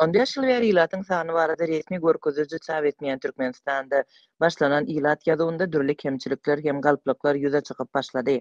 On bäş ýyl bäri ilatyň sany barada resmi görkeziji çap etmeýän Türkmenistanda başlanan ilat ýazuwynda dürli kemçilikler hem galplyklar ýüze çykyp başlady.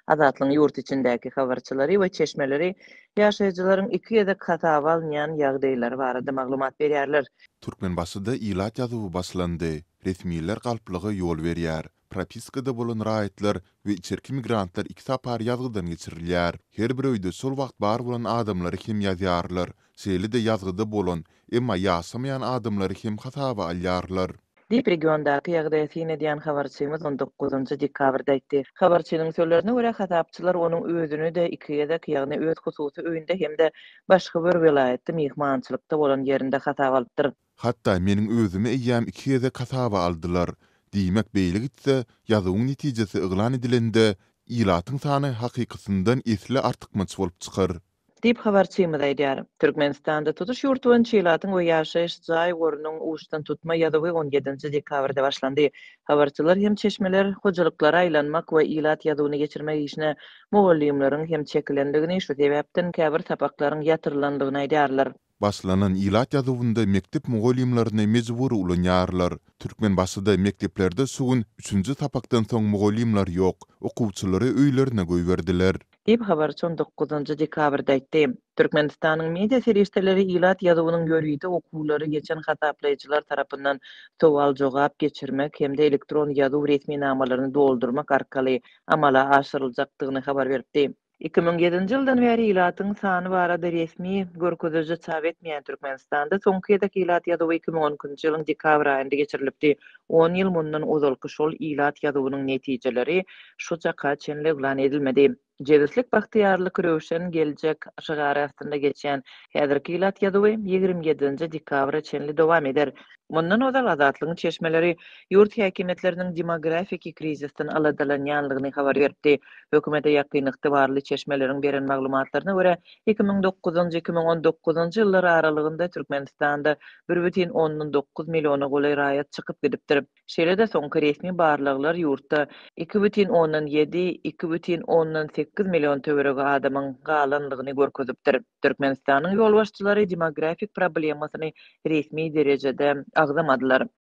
Azatlygyň ýurt içindäki habarçylary we çeşmeleri ýaşaýjylaryň iki gezek hasaba alynýan ýagdaýlary barada maglumat berýärler. Türkmenbaşyda ilat ýazuwy başlandy. Resmiler galplyga ýol berýär. Propiskada bolan raýatlar we içerki migrantlar iki sapar ýazgydan geçirilýär. Her bir öýde şol wagt bar bolan adamlary hem ýazýarlar. Şeýle-de ýazgyda bolan, emma ýaşamaýan adamlary hem hasaba alýarlar. Diýip, regiondaky ýagdaýa syn edýän habarçymyz on dokuzynjy dekabrda aýtdy. Habarçynyň sözlerine görä, hasapçylar onuň özüni-de iki gezek, ýagny öz hususy öýünde hem-de başga bir welaýatda myhmançylykda bolan ýerinde hasaba alypdyr. Hatda meniň özümi eýýäm iki gezek hasaba aldylar. Diýmek, beýle gitse, ýazuwyň netijesi yglan edilende, ilatyň sany hakykysyndan esli artykmaç bolup çykar. Diýip, habarçymyz aýdýar. Türkmenistanda tutuş ýurt boýunça ilatyň we ýaşaýyş jaý gorunyň uçdantutma ýazuwy on ýedinji dekabrda başlandy. Habarçylar hem çeşmeler hojalyklara aýlanmak we ilat ýazuwyny geçirmek işine mugallymlaryň hem çekilendigini, şu sebäpden käbir sapaklaryň ýatyrylandygyny aýdýarlar. Başlanan ilat ýazuwynda mekdep mugallymlaryny mejbury ulanýarlar. Türkmenbaşyda mekdeplerde şu gün üçünji sapakdan soň mugallymlar ýok, okuwçylary öýlerine goýberdiler. Diýip, habarçy on dokuzynjy dekabrda aýtdy. Türkmenistanyň media serişdeleri ilat ýazuwynyň ýörite okuwlary geçen hasaplaýjylar tarapyndan sowal-jogap geçirmek hem-de elektron ýazuw resminamalaryny doldurmak arkaly amala aşyryljakdygyny habar beripdi. 2007-nji ýyldan bäri ilatyň sany barada resmi görkeziji çap etmeýän Türkmenistanda soňky gezek ilat ýazuwy 2012-nji ýylyň dekabr aýynda geçirilipdi. On ýyl mundan ozalky şol ilat ýazuwynyň netijeleri şu çaka çenli yglan edilmedi. Jebislik, bagtyýarlyk, röwşen geljek şygary astynda geçýän häzirki ilat ýazuwy 27-nji dekabra çenli dowam eder. Mundan ozal Azatlygyň çeşmeleri ýurt häkimiýetleriniň demografiki krizisden aladalanýanlygyny habar beripdi. Hökümete ýakyn ygtybarly çeşmeleriň beren maglumatlaryna görä, 2009-njy, 2019-njy ýyllar aralygynda Türkmenistanda bir bütin ondan dokuz milliona golaý raýat çykyp gidipdir. Şeýle-de soňky resmi barlaglar ýurtda iki bütin ondan ýedi, iki bütin ondan sekiz million töweregi adamyň galanlygyny görkezipdir. Türkmenistanyň ýolbaşçylary demografik problemasyny resmi derejede agzamadylar.